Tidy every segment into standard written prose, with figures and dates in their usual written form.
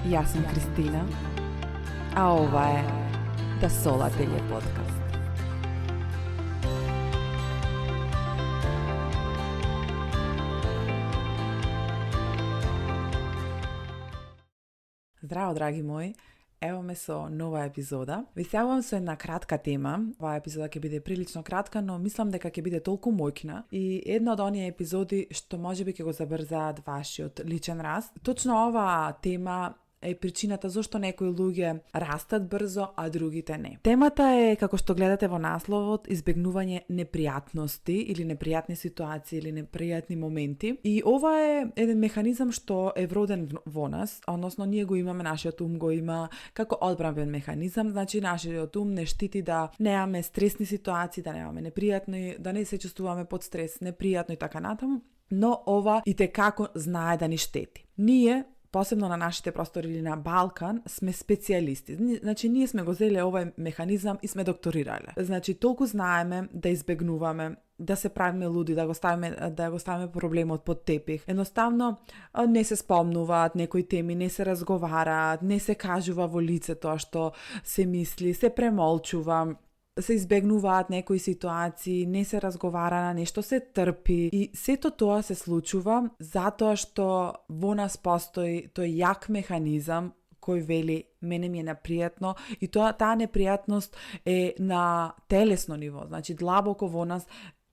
Јас сум Кристина, а ова е Да Солателје подкаст. Здраво, драги мои! Ево ме со нова епизода. Ви се јавувам со една кратка тема. Оваа епизода ќе биде прилично кратка, но мислам дека ќе биде толку моќна и една од оние епизоди што можеби ќе го забрзаат вашиот личен раст. Точно оваа тема е причината зашто некои луѓе растат брзо, а другите не. Темата е, како што гледате во насловот, избегнување непријатности или непријатни ситуации или непријатни моменти. И ова е еден механизам што е вроден во нас, односно ние го имаме, нашиот ум го има како одбранбен механизам, значи нашиот ум не штити да немаме стресни ситуации, да немаме непријатни, да не се чувствуваме под стрес, непријатно и така натаму, но ова итекако знае да ни штети. Ние посебно на нашите простори или на Балкан, сме специјалисти. Значи, ние сме го зеле овој механизам и сме докторирале. Значи, толку знаеме да избегнуваме, да се правиме луди, да го ставиме проблемот под тепих. Едноставно, не се спомнуваат некои теми, не се разговараат, не се кажува во лице тоа што се мисли, се премолчува, се избегнуваат некои ситуации, не се разговара на нешто, се трпи и сето тоа се случува затоа што во нас постои тој јак механизам кој вели мене ми е непријатно и таа непријатност е на телесно ниво, значи длабоко во нас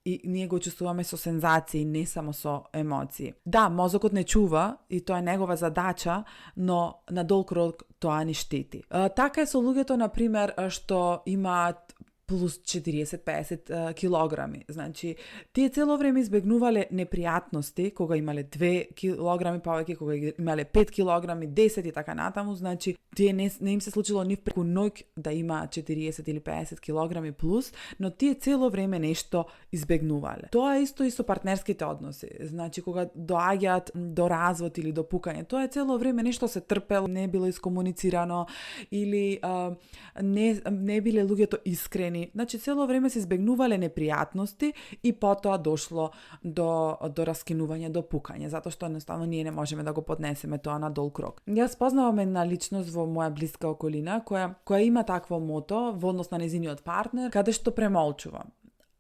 и ние го чувствуваме со сензации, не само со емоции. Да, мозокот не чува и тоа е негова задача, но на долг рок тоа ни штети. Така е со луѓето, например, што имаат плюс 40-50 килограми. Значи, тие цело време избегнувале непријатности, кога имале 2 килограми повеќе, кога имале 5 килограми, 10 и така натаму, значи, тие не им се случило нив преку ноќ да има 40 или 50 килограми плюс, но тие цело време нешто избегнувале. Тоа е исто и со партнерските односи. Значи, кога доаѓаат до развод или до пукање, тоа е цело време нешто се трпело, не било искомуницирано или не биле луѓето искрени. Значи, цело време се избегнувале непријатности и потоа дошло до раскинување, до пукање, затоа што едноставно ние не можеме да го поднесеме тоа на долг рок. Јас познавам една личност во моја блиска околина која има такво мото во однос на нејзиниот партнер, каде што премолчува.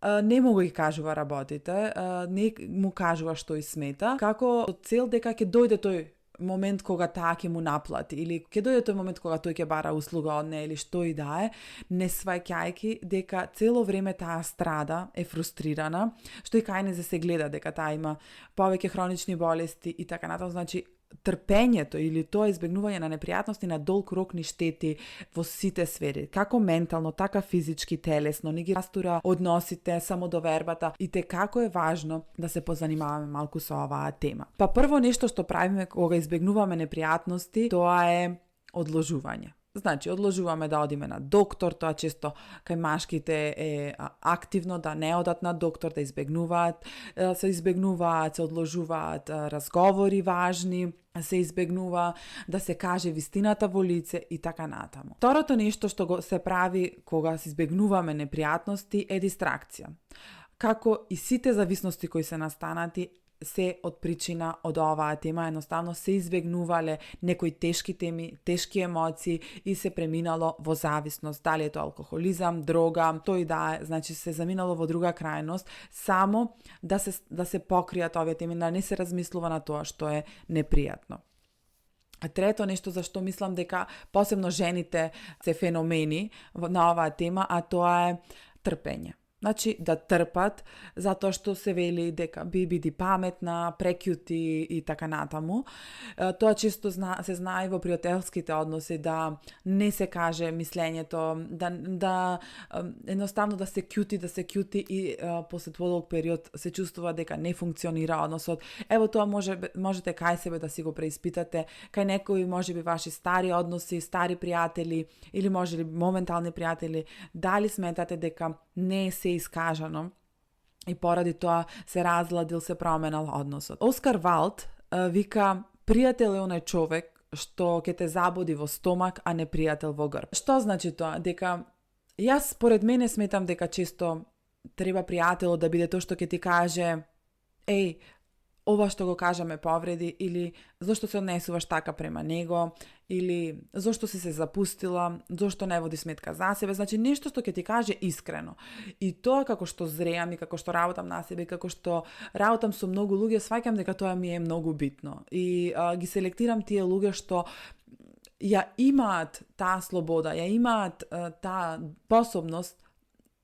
Не му ги кажува работите, не му кажува што и смета, како цел дека ќе дојде тој момент кога таа ќе му наплати или ќе дојде тој момент кога тој ќе бара услуга од неа или што и да е, не сваќајки дека цело време таа страда, е фрустрирана, што и кај не се гледа дека таа има повеќе хронични болести и така натаму, значи трпењето или тоа избегнување на непријатности на долг рок ни штети во сите сфери, како ментално, така физички, телесно, ни ги растура односите, самодовербата и како е важно да се позанимаваме малку со оваа тема. Па прво нешто што правиме кога избегнуваме непријатности, тоа е одложување. Значи, одложуваме да одиме на доктор, тоа често кај машките е активно да не одат на доктор, да избегнуваат, се одложуваат разговори важни, се избегнува да се каже вистината во лице и така натаму. Второто нешто што се прави кога се избегнуваме непријатности е дистракција. Како и сите зависности кои се настанати, се од причина од оваа тема, едноставно се избегнувале некои тешки теми, тешки емоции и се преминало во зависност, дали е тоа алкохолизам, дрога, тој да е, значи се заминало во друга крајност, само да се покријат овие теми, да не се размислува на тоа што е непријатно. Трето нешто за што мислам дека посебно жените се феномени на оваа тема, а тоа е трпење. Значи, да трпат, затоа што се вели дека биди паметна, прекјути и така натаму. Тоа често се знае во пријателските односи, да не се каже мислењето, да едноставно да се кјути и после подолг период се чувствува дека не функционира односот. Ево тоа можете кај себе да си го преиспитате, кај некои можеби ваши стари односи, стари пријатели или можеби моментални пријатели, дали сметате дека не се искажано и поради тоа се разладил, се променал односот. Оскар Валд вика: пријател е оној човек што ќе те забоди во стомак, а не пријател во грб. Што значи тоа? Дека јас според мене сметам дека често треба пријателот да биде тој што ќе ти каже: еј, ова што го кажа ме повреди, или зошто се однесуваш така према него, или зошто си се запустила, зошто не води сметка за себе. Значи нешто што ќе ти каже искрено. И тоа како што зреам и како што работам на себе, и како што работам со многу луѓе, сваќам дека тоа ми е многу битно. И ги селектирам тие луѓе што ја имаат таа слобода, ја имаат таа способност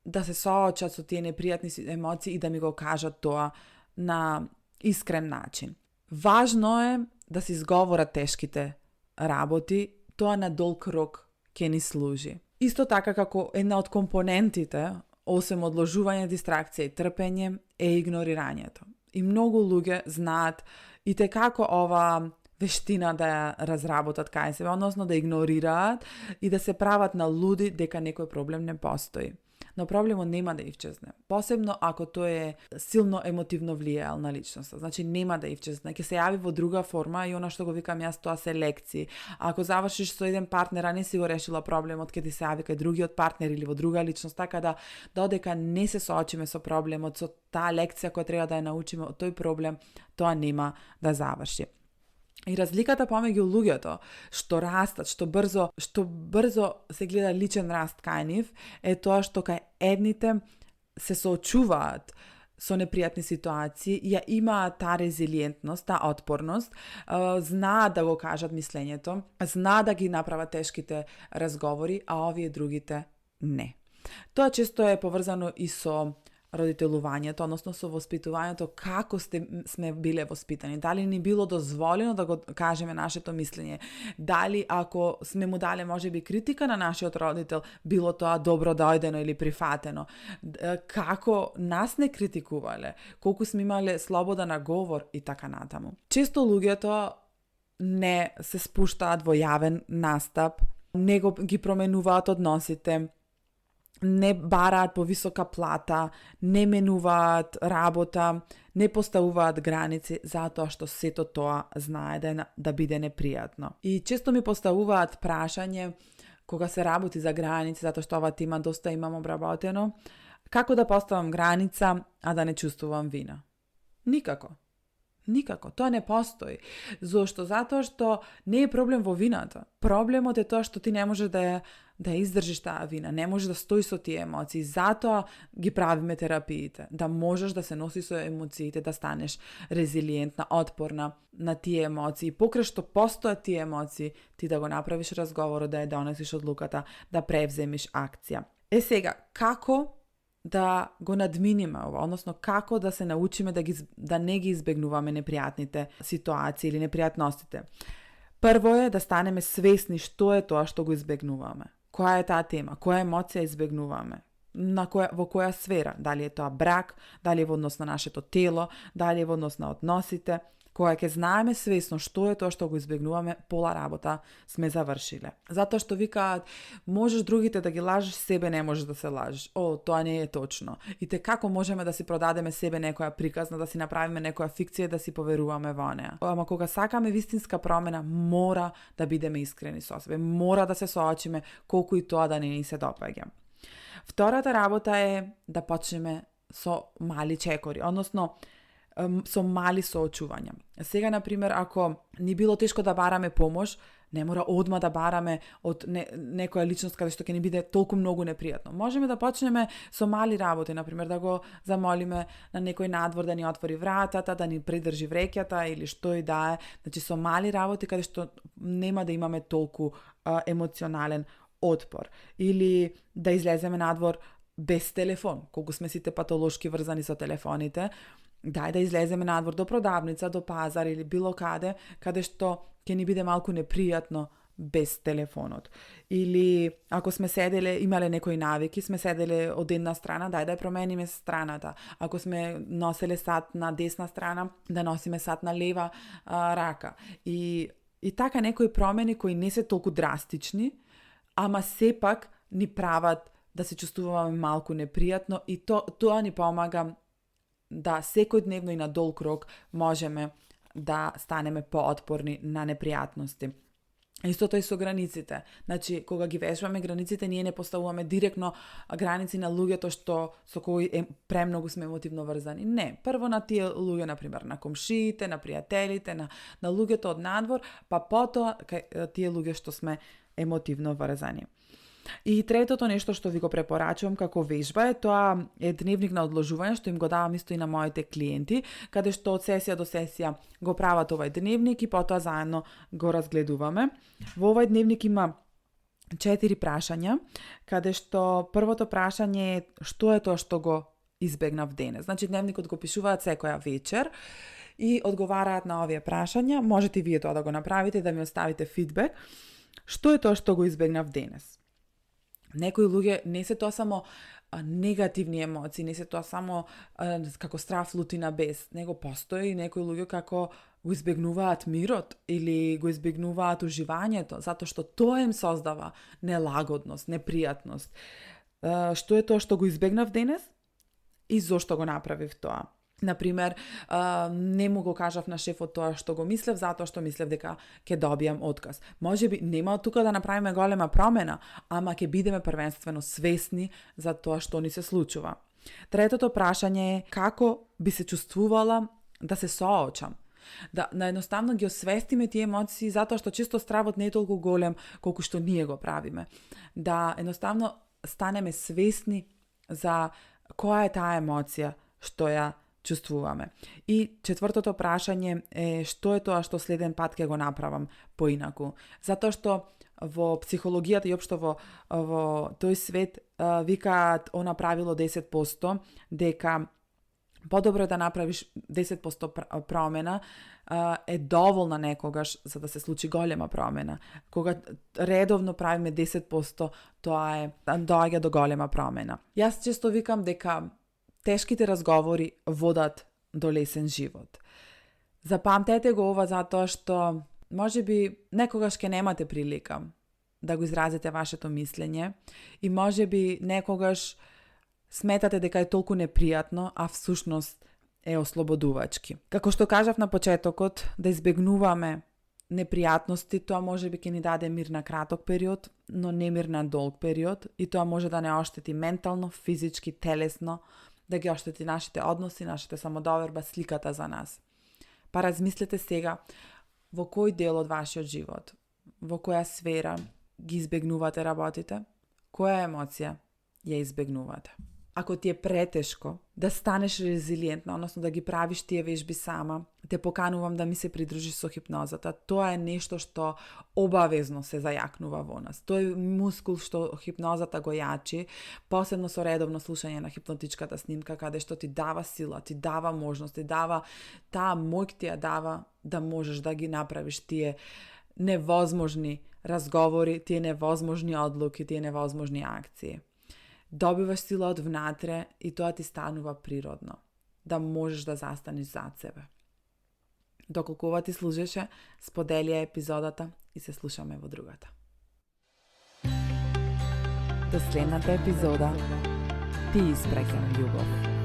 да се соочат со тие непријатни емоции и да ми го кажат тоа на искрен начин. Важно е да се изговорат тешките работи, тоа на долг рок ќе ни служи. Исто така како една од компонентите, освен одложување, дистракција и трпење, е игнорирањето. И многу луѓе знаат и те како ова вештина да ја разработат кај себе, односно да игнорираат и да се прават на луди дека некој проблем не постои. Но проблемот нема да исчезне. Посебно ако тој е силно емотивно влијаел на личноста. Значи нема да исчезне. Ќе се јави во друга форма и она што го викам јас, тоа се лекции. Ако завршиш со еден партнер, а не си го решила проблемот, ќе ти се јави кај другиот партнер или во друга личност, така да додека не се соочиме со проблемот, со таа лекција која треба да ја научиме од тој проблем, тоа нема да заврши. И разликата помеѓу луѓето што растат, што брзо се гледа личен раст кај нив, е тоа што кај едните се соочуваат со непријатни ситуации, ја имаат таа резилиентност, таа отпорност, знаат да го кажат мислењето, знаат да ги направат тешките разговори, а овие другите не. Тоа често е поврзано и со родителувањето, односно со воспитувањето, како сме биле воспитани. Дали ни било дозволено да го кажеме нашето мислење? Дали ако сме му дале можеби критика на нашиот родител, било тоа добро дојдено или прифатено? Како нас не критикувале? Колку сме имале слобода на говор и така натаму. Често луѓето не се спуштаат во јавен настап, не ги променуваат односите, не бараат повисока плата, не менуваат работа, не поставуваат граници, затоа што сето тоа знае да биде непријатно. И често ми поставуваат прашање, кога се работи за граници, затоа што ова тема доста имам обработено, како да поставам граница, а да не чувствувам вина? Никако. Тоа не постои. Зошто? Затоа што не е проблем во вината. Проблемот е тоа што ти не можеш да издржиш таа вина, не можеш да стоиш со тие емоции. Затоа ги правиме терапиите, да можеш да се носи со емоциите, да станеш резилиентна, отпорна на тие емоции. Покрај што постојат тие емоции, ти да го направиш разговорот, да ја донесиш одлуката, да превземиш акција. Сега, како да го надминиме ова, односно како да се научиме да не ги избегнуваме непријатните ситуации или непријатностите? Прво е да станеме свесни што е тоа што го избегнуваме. Која е таа тема? Која емоција избегнуваме? Во која сфера? Дали е тоа брак, дали е во однос на нашето тело, дали е во однос на односите? Кога ќе знаеме свесно што е тоа што го избегнуваме, пола работа сме завршиле. Затоа што викаат, можеш другите да ги лажеш, себе не можеш да се лажеш. Тоа не е точно. И те како можеме да си продадеме себе некоја приказна, да си направиме некоја фикција, да си поверуваме во неа. Ама кога сакаме вистинска промена, мора да бидеме искрени со себе. Мора да се соочиме колку и тоа да не ни се допаѓа. Втората работа е да почнеме со мали чекори, односно со мали соочувања. Сега, например, ако ни било тешко да бараме помош, не мора одма да бараме од некоја личност каде што ќе ни биде толку многу непријатно. Можеме да почнеме со мали работи, например, да го замолиме на некој надвор да ни отвори вратата, да ни придржи вреќата или што и да е. Значи, со мали работи каде што нема да имаме толку емоционален отпор. Или да излеземе надвор без телефон, колку сме сите патолошки врзани со телефоните. Дај да излеземе надвор до продавница, до пазар или било каде што ќе ни биде малку непријатно без телефонот. Или ако сме седеле, имале некои навики, сме седеле од една страна, дај да ја промениме страната. Ако сме носеле сат на десна страна, да носиме сат на лева рака. И така некои промени кои не се толку драстични, ама сепак ни прават да се чувствуваме малку непријатно и тоа ни помага да секојдневно и на долг рок можеме да станеме поотпорни на непријатности. Истото и со границите. Значи, кога ги вежбаме границите, ние не поставуваме директно граници на луѓето со кои премногу сме емотивно врзани. Не, прво на тие луѓе, например, на комшиите, на пријателите, на луѓето од надвор, па потоа кај тие луѓе што сме емотивно врзани. И третото нешто што ви го препорачувам како вежба тоа е дневник на одложување, што им го давам исто и на моите клиенти, каде што од сесија до сесија го прават овај дневник и потоа заедно го разгледуваме. Во овај дневник има 4 прашања, каде што првото прашање е што е тоа што го избегнав денес. Значи дневникот го пишуваат секоја вечер и одговараат на овие прашања. Можете вие тоа да го направите, да ми оставите фидбек. Што е тоа што го избегнав денес? Некои луѓе не се тоа само негативни емоции, не се тоа само како страф, лутина, бес, него постои некои луѓе како го избегнуваат мирот или го избегнуваат уживањето, затоа што тоа им создава нелагодност, непријатност. Што е тоа што го избегнав денес и зошто го направив тоа? Например, не му го кажав на шефот тоа што го мислев, затоа што мислев дека ќе добијам отказ. Можеби нема од тука да направиме голема промена, ама ќе бидеме првенствено свесни за тоа што ни се случува. Третото прашање е како би се чувствувала да се соочам. Да едноставно ги освестиме тие емоции, затоа што често стравот не е толку голем колку што ние го правиме. Да едноставно станеме свесни за која е таа емоција што ја чувствуваме. И четвртото прашање е што е тоа што следен пат ќе го направам поинаку. Затоа што во психологијата и општо во тој свет викаат она правило 10%, дека подобро е да направиш 10% промена е доволна некогаш за да се случи голема промена. Кога редовно правиме 10%, тоа е доаѓа до голема промена. Јас често викам дека тешките разговори водат до лесен живот. Запамтете го ова затоа што можеби некогаш ќе немате прилика да го изразите вашето мислење и можеби некогаш сметате дека е толку непријатно, а всушност е ослободувачки. Како што кажав на почетокот, да избегнуваме непријатности, тоа можеби ќе ни даде мир на краток период, но не мир на долг период и тоа може да не оштети ментално, физички, телесно, да ги оштети нашите односи, нашата самодоверба, сликата за нас. Па размислете сега во кој дел од вашиот живот, во која сфера ги избегнувате работите, која емоција ја избегнувате. Ако ти е претешко да станеш резилиентна, односно да ги правиш тие вежби сама, те поканувам да ми се придружиш со хипнозата. Тоа е нешто што обавезно се зајакнува во нас. Тој мускул што хипнозата го јачи, посебно со редовно слушање на хипнотичката снимка, каде што ти дава сила, ти дава можност, ти дава таа моќ, ти ја дава да можеш да ги направиш тие невозможни разговори, тие невозможни одлуки, тие невозможни акции. Добиваш сила од внатре и тоа ти станува природно, да можеш да застанеш зад себе. Доколку ова ти служеше, сподели ја епизодата и се слушаме во другата. До следната епизода ти испраќам љубов.